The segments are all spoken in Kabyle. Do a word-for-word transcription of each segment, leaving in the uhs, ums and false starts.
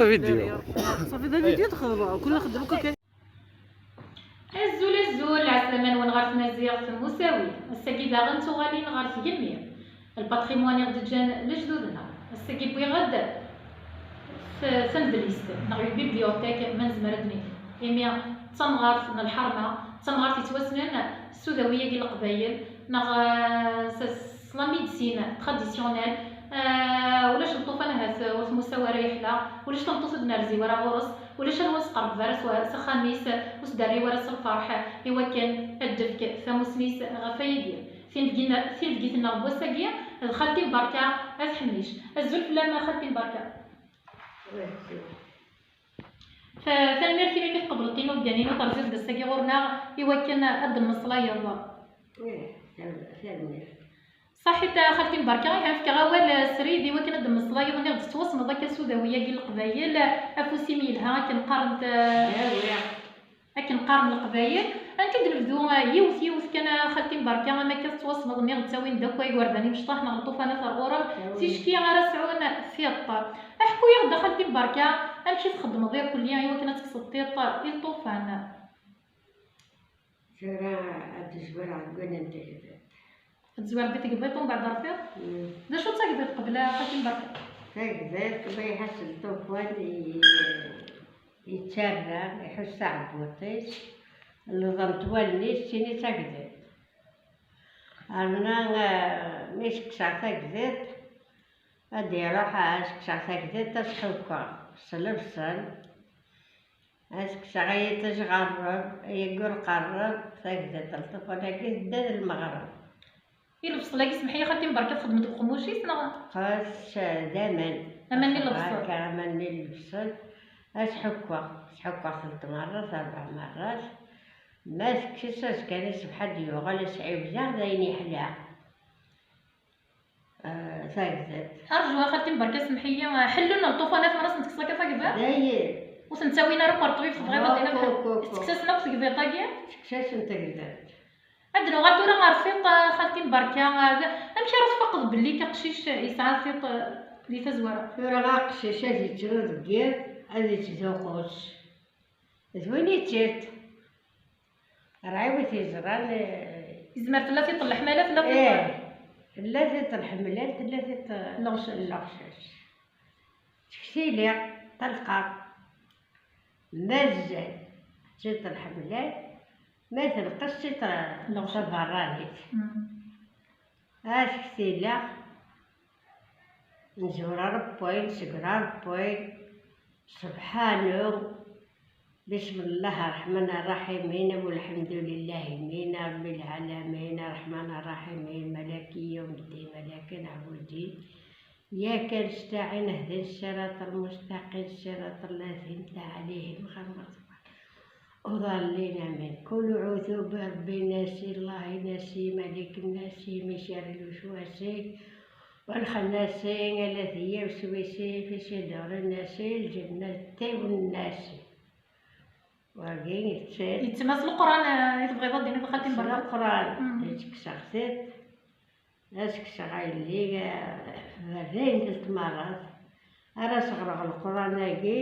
Vidéo. صافي، دا فيديو تخدمه، كنا نخدمو كا-. Azul, azul, ɛeslama-nwen ɣer tmaziɣt n usawi. Ass-agi daɣen tuɣalin ɣer tgemmi, lpatrimwan i ɣ-d-ǧǧan lejdud-nneɣ. Ass-agi wwiɣ-d t-, tamedlizt neɣ une bibliothèque ma nezmer ad d-nini, imi d tamɣart n lḥerma, d tamɣart yettwassnen s udawi-agi n Leqbayel, neɣ, eh, s, s la médecine traditionnelle. Eh, ulac lṭufan ahat ur tmussa wara yeḥla, ulac tameṭṭut ur d-nerzi wara ɣur-s, ulac anwa ur s-qerreb ara s, s axxam-is, ur s-d-rri wara s lferḥ, i wakken ad d-tefk tamusni-s ɣef wayagi. Tinebgi-, tinebgit-nneɣ n wass-agi d xalti Mbarka At Ḥemmic. Azul fell-am a xalti Mbarka. Ta-, tanemmirt imi i tqebleḍ tinugan-inu terziḍ-d ass-agi ɣur-neɣ i wakken ad d-temmeslayeḍ. Ih, tanemmirt. Ṣaḥit a xalti Mbarka, ihi ad fkeɣ awal, eh, srid i wakken ad d-temmeslayeḍ, nniɣ-d tettwassneḍ akka s udawi-agi n Leqbayel, afus-im yelha akken qqarent, eh, akken qqaren Leqbayel. Ad nekk ad d-nebdu, eh, yiwet yiwet kan a xalti Mbarka, am akka tettwassneḍ, nniɣ-d ttawin-d akk igerdan imecṭaḥ neɣ lṭufanat ar ɣur-m, ticki ara sɛun tiṭ. Aḥku-yaɣ-d a xalti Mbarka, amek i txeddmeḍ irkelli i wakken ad tekkseḍ tiṭ i lṭufan? Tura ad d-zwireɣ deg wayen n tegḍiḍt. Ad tezwireḍ di tegḍiḍt umbeɛd terfiḍ? Mm. D acu d tagḍiḍt qbel a xalti Mbarka? Tagḍiḍt ma iḥas lṭufan i-, yettarra, iḥuss taɛebbuṭ-is, luḍent wallen-is, ttini d tagḍiḍt. Rna, eh, mi s-kkseɣ tagḍiḍt, ad d-iruḥ, eh, s-kkseɣ tagḍiḍt, ad s-ḥukkeɣ s lebṣel. Ad s-kkseɣ ay iṭij ɣer rreb, ay aggur ɣer rreb, tagḍiḍt n lṭufan-agi tedda d lmeɣreb. I lebṣel-agi, semḥ-iyi xalti Mbarka, txeddmeḍ deg uqemmuc-is neɣ? Xas d aman. Aman n lebṣel. Akka, aman n lebṣel. Ad s-ḥukkeɣ, s-ḥukkeɣ tlata merrat, rebɛ merrat. Ma tekkes azekka-nni ṣṣbeḥ ad d-yuɣal, ad s-ɛiwdeɣ d ayen yeḥla. Ah, tagḍiḍt. Rǧu a xalti Mbarka, semḥ-iyi. Ḥellun lṭufanat mi ara sen-tekkseḍ akka tagḍiḍt? Dayen. Ur ten-ttawin ara akk ɣer ṭṭbib, tebɣiḍ ad d-tiniḍ ḥell-, ttekkes-asen akk tagḍiḍt-agi? Ttekkes-asen tagḍiḍt. Ad nuɣal tura ɣer tiṭ, a xalti Mbarka, ah, d-, amek ara tfaqeḍ belli aqcic yesɛa tiṭ, ah, di tazwara? Tura aqcic ad yettru deg yiḍ, ad yettzuxxus. D win i d tiṭ. Rɛiwet yeẓran, eh, yezmer tella tiṭ n leḥmala, tella tiṭ. Ih, tella tiṭ n leḥmala, tella tiṭ n leɣcac. Leɣcac. Ttkektili, ṭelqa. Mazal tiṭ n leḥmala, ma tenqes tiṭ n leɣcac. Taberranit. Mm. Ad ktila, nzur Ṛebbi, nsegr Ṛebbi, subḥanu, bismillahi ṛṛeḥmani ṛṛaḥim, am ulḥemdulillahi, am Ṛebbi lɛalamin, ṛṛeḥmani ṛṛaḥim, maliki yawmiddin, maliki naɛbudu, iyyaka nastaɛin, ihdina ssiraṭa lmustaqim, ssiraṭa lladhina anɛamta ɛalayhim, ɣayril maɣḍubi ur ḍallin, amin. Qul uɛudu bi ṛebbi nnasi, llahi nnasi, maliki nnasi, min ccari lwaswasi lxennasi, alladi yuwaswisu fi suduri nnasi, minnal jinnati wan nasi. Wagi yettmas Leqran, eh, i tebɣiḍ ad d-tiniḍ a xalti Mbarka? Leqran, mm, yettekkes-aɣ tiṭ. Ad s-kkseɣ a yelli, eh, berrayen telt merrat. Ara s-ɣreɣ Leqran-agi,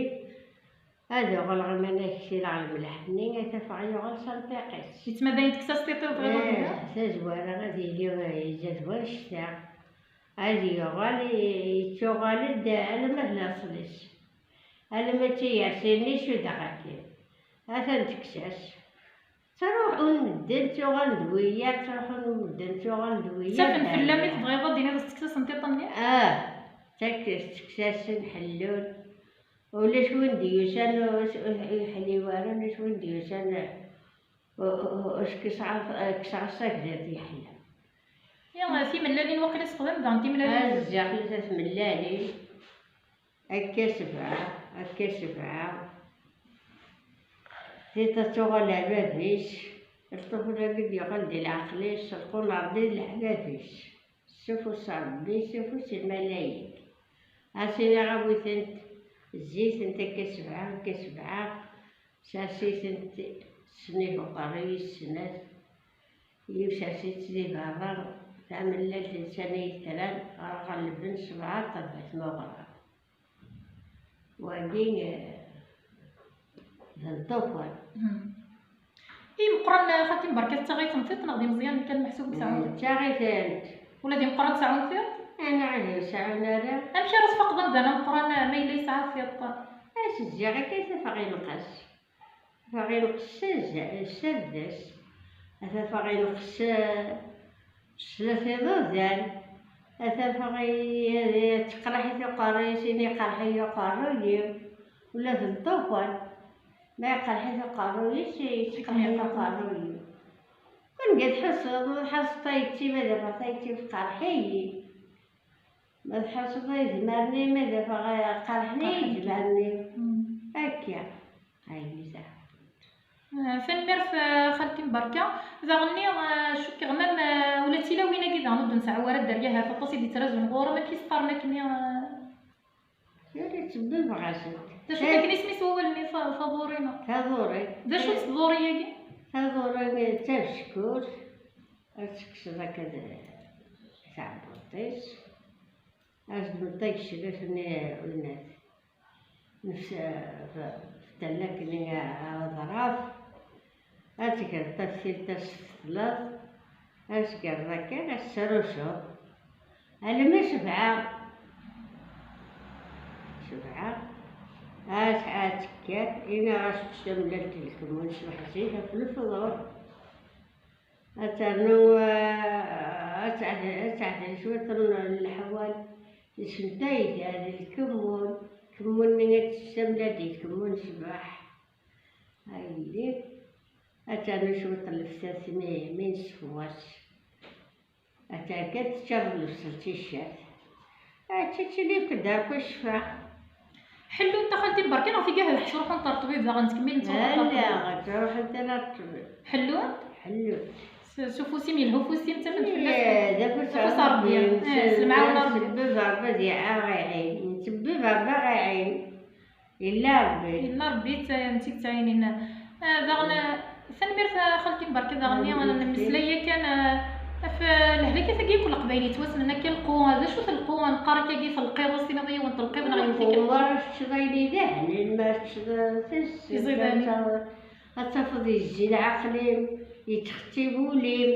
ad uɣaleɣ iman-, ad ksileɣ lemleḥ-nni, ad t-afeɣ yuɣal s amṭiq-is. Yettmadayen tekkes-as tiṭ i tebɣiḍ ad d-tiniḍ? Eh, tazwara ad yili, eh, yezza d wannect-a. Ad yuɣal, eh, yettuɣal-d alamma d laṣel-is. Alamma d tiyersin-nni cuddeɣ akken. Atan tekkes-as. Ttruḥun medden, ttuɣalen d wiyaḍ, ttruḥun medden, ttuɣalen d wiyaḍ. Ttafen fell-am i tebɣiḍ ad d-tiniḍ tettekkes-asen tiṭ-nni? Ah, tettekkes-asen, ḥellun. Ulac win d-yusan, ur s-, ur yeḥli wara, ulac win d-yusan, ur, ur, ur s-kkseɣ, kkseɣ-as tagḍiḍt yeḥla. Ya, timellalin waqila sexdam daɣen timellalin. Ah, ziɣ, tella tmellalin. Akka sebɛa, akka sebɛa. Tiṭ ad tuɣal ar bab-is, lṭufan-agi d-yuɣal di leɛqel-is, lqun Ṛebbi d leḥbab-is. S ufus Ṛebbi, s ufus lmalayek. A s-iniɣ awi-tent, Zzit-tent akka sebɛa, akka sebɛa, sers-itent snat uqerruy-is snat, yiwet sers-itt di berra, tamellalt d tana yetran, ɣer ɣelben sebɛa ṭṭabat meɣra. Wagi, eh, d lṭufan. I Meqqran, xalti, berka tettaɣ-iten tiṭ neɣ d imeẓyanen kan meḥsub i sɛun tiṭ? Nettaɣ-itent. Ula d imeqqran sɛun tiṭ? Anɛah, ur sɛun ara. Amek ara tfaqeḍ amdan ameqqran ma yella yesɛa tiṭ? As-zziɣ akka, tafeɣ inqes. Tafeɣ inqes s, s rrdes. Tafeɣ inqes s, s tlata iḍudan. Tafeɣ i, i, teqreḥ-it uqerruy-is, ini iqerḥ-iyi uqerruy-iw. Ula d lṭufan. Ma iqerḥ-it uqerruy-is, yettqerḥ-it uqerruy-iw. Kan ga tḥusseḍ, ma tḥusseḍ tayet-im, ad afeɣ tayet-iw tqerḥ-iyi. Ma tḥusseḍ idmaren-im, ad afeɣ qerḥen-iyi idmaren-iw. Mm. Akka. Ay, yezɛef. Ah, tanemmirt, ah, xalti Mbarka. Daɣenni, ah, cukkeɣ mam, ah, ula d tilawin-agi daɣen ur d-nesɛi ara dderya, ahat aṭas i d-yettrazun ɣur-m, amek i s-qqaren akkenni, ah? Yal ittebbi bɣasent. D acu akken isem-is wawal-nni, ta-, taḍuri neɣ? Taḍuri. D acu-tt tḍuri-agi? Taḍuri d tabeskurt, ad tekkseḍ akka d tɛebbuḍt-is, ad tmeṭṭeg cclat-nni, unat. Nefs, f-, f-, tallak-nni aḍraf, ad tgeḍ taftilt, ad s-tefleḍ, ad tgeḍ akka, ad tesrusuḍ. Almi sebɛa. Sebɛa. Ad, ad tekker, ini ɣas ečč tamellalt n lkemmun, cbeḥ zik ɣef lefḍur. Ad ternu, eh, ad teɛdel, ad teɛdel cwiṭ n leḥwal. Isentay d lkemmun. Kemmun-nni ad tečč tamellalt di lkemmun ṣṣbeḥ. Ay yelli. Ad ternu cwiṭ n leftat mi, mi nesfew wass. Atan kan teččareḍ lebṣel d ticcert. Ad teččini-k-d akk ccfa. Ḥellunt a xalti lberka neɣ tigi ahat ttruḥunt ar ṭṭbib daɣen ttkemmilent ttruḥunt ar ṭṭbib? Ala, ttruḥunt ara ar ṭṭbib. Ḥellunt? Ḥellunt. S, s ufus-im yelha ufus-im, ttafent fell-as. Ih, d afus n Rebbi. Ih, s lemɛawna n Rebbi. Nttebbi Rebbi ad aɣ-iɛin. Nttebbi Rebbi ad aɣ-iɛin. Yella Rebbi. Yella Rebbi, tt-, netta i yettɛinin. Ah, daɣen, ah, tanemmirt a xalti Mbarka, daɣen, ah, nemmeslay yakan, ah, ɣef, ah, lehlak-agi akk n Leqbayel yettwassnen akka lqu, ah, d acu-t lqu, ah, neqqar akkagi telqiḍ, ad s-tiniḍ i yiwen telqiḍ neɣ yiwet i telqiḍ. Lqu, ma teččeḍ ayen idahmen, ma teččeḍ, ah, tiẓidanin. Ad tafeḍ yezzi leɛqel-im, yettxettib wul-im.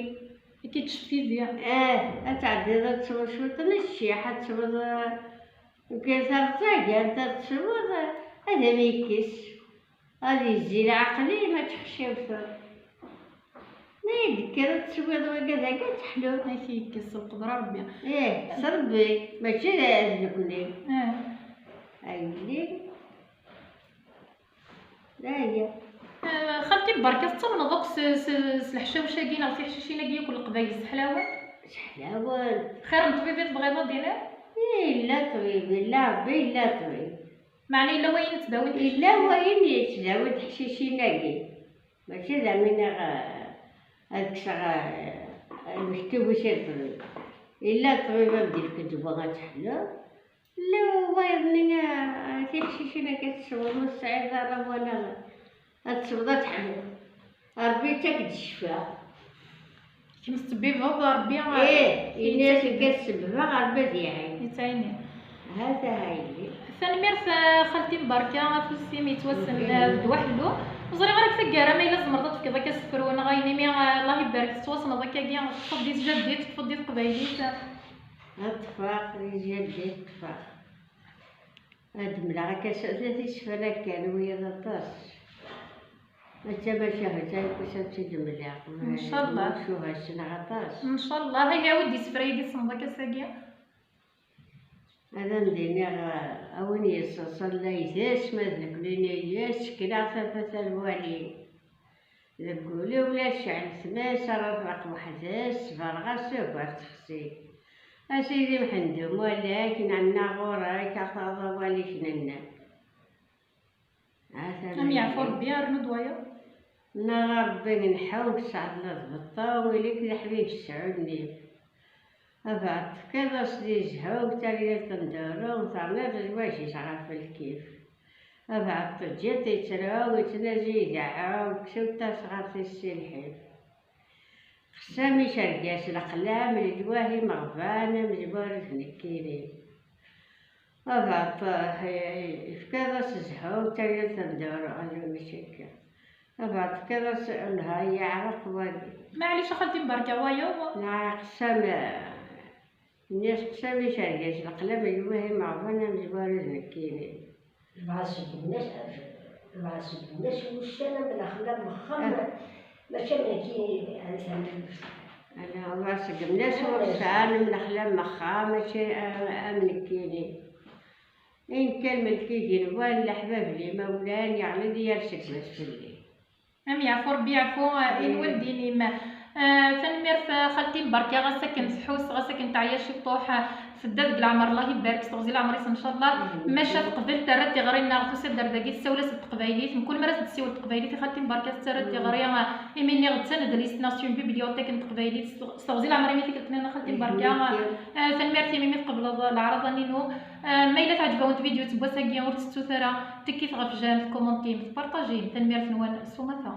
Ad k-ittceffizi. Ah, ad tɛeddiḍ ad tesweḍ cwiṭ n cciḥ, ad tesweḍ, ah, Ukiẓ ar tagart ad tesweḍ, ad am-yekkes. Ad yezzi leɛqel-im, ad txecciwteḍ. Ma d-tekker ad teswiḍ wagi d akka, ad teḥlu. Ad k-yekkes s lqedra Rebbi. Ih, s Rebbi, mačči d, d nekni. Ah. A yelli. Aya. Ah, xalti, berka tettamneḍ akk s, s, s leḥcawec-agi neɣ tiḥcicin-agi akk n Leqbayel seḥlawen? Seḥlawen. Xir n ṭṭbib i tebɣiḍ ad d-tiniḍ? Ih, yella ṭṭbib, yella Rebbi, yella ṭṭbib. Meɛna yella wayen yettdawin tiḥcicin? Yella wayen yettdawin tiḥcicin-agi. Mačči d amin ad kkseɣ, eh, lmektub-is i ṭṭbib. Yella ṭṭbib ad d-ifk ddwa ad teḥluḍ. Llan wayeḍ-nni, ah, tiḥcicin akka tesweḍ, ur tesɛiḍ ara wala ad tesweḍ ad teḥluḍ. Rebbi yettak-d ccfa. Kemm tettbibbeḍ, Rebbi, ah, ih, ini-as akka tsebbbeɣ, Rebbi ad iɛin. Yettɛini. Hata ha yelli. Tanemmirt, ah, xalti Mbarka, afus-im yettwassen, mhm, ah, d ddwa ḥellu. Ur ẓriɣ ara deg taggara ma yella tzemreḍ ad tefkeḍ akka asefru neɣ ayen imi, ah, Allah ibarek, tettwassneḍ akkagi, teṭṭfeḍ di tjaddit, teṭṭfeḍ di teqbaylit. Ad ṭṭfeɣ, di tjaddit ṭṭfeɣ. Ad d-mleɣ akka s-, tlata isefra kan, wiyaḍ aṭas. Mačči tamacahut ay kusa tt-id-mleɣ. Ncallah. Macaha ssneɣ aṭas. Ncallah. Ihi awi-d isefra-agi tessneḍ akka ass-agi. Ad am-d-iniɣ, a win yesseṣallayet, ma d nekkni-nni yes, kkleɣ tafat ar lwali. Deg wul-iw la tecɛel tmes, ara tbaq weḥd-s, berɣa s ugar texsi. A Sidi Mḥend Umwali, ad k-nenna ɣur-k, ad taɣeḍ awal-ik nenna. Am yeɛfu Rebbi, rnu-d wayeḍ. Nna Rebbi nḥew, tesɛedleḍ beṭṭu, ili-k d aḥbib tesɛu nnif. Abeɛd tefkiḍ-as di zzhu, taryalt n duru, terniḍ lwajeb-is ɣef lkif. Baba Ɛebd teǧǧiḍ yettru, yettnazi, ideɛɛu, kksew tasɣart-is si lḥif. Xsam icerg-as leqlam, leǧwahi meɣban, amezwaru d nekkini. Baba Ɛebd, eh, yefka-as zzhu, tayet n ddur, alu mačči akka. Baba Ɛebd, tefkiḍ-as lha, yeɛreq wagi. Maɛlic a xalti, mbarka wayeḍ. Neɣ xsam, eh, nniɣ xsam icerg-as leqlam, leǧwahi meɣban, amezwaru d nekkini. Dɣa seggmen-as, dɣa seggmen-as wussan am lexla n wexxam, mačči am nekkini, a, a, dɣa seggmen-as wussan am lexla n wexxam, mačči am, am nekkini. Ayen kan melk igenwan, leḥbab n imawlan, yeɣli-d yal segmas fell-i. Am yeɛfu Rebbi, yeɛfu, a, i lwaldin-im. A, tanemmirt, a, xalti, mbarka, ɣas akken tḥus, ɣas akken teɛya ciṭuḥ, a, tedda deg leɛmer, Allah ibarek, s teɣzi leɛmer-is, ncallah. Maca teqbel, terra tiɣri-nneɣ, tusa-d ar dagi, tessawel-as d teqbaylit. Mkul mi ara s-d-tessiwel teqbaylit i xalti, mbarka, tettarra-d tiɣri, a, imi nniɣ d tanedlist neɣ c'est une bibliothèque n teqbaylit, s teɣ-, s teɣzi leɛmer-im i tikkelt-nniḍen a xalti, mbarka. A, tanemmirt-im imi tqebleḍ leɛraḍa-nni-inu. A, ma yella teɛǧeb-awent tvidyut n wass-agi, ur tettut ara tikkit ɣef j'aime, tkumantim, tpartajim. Tanemmirt-nwen s umata.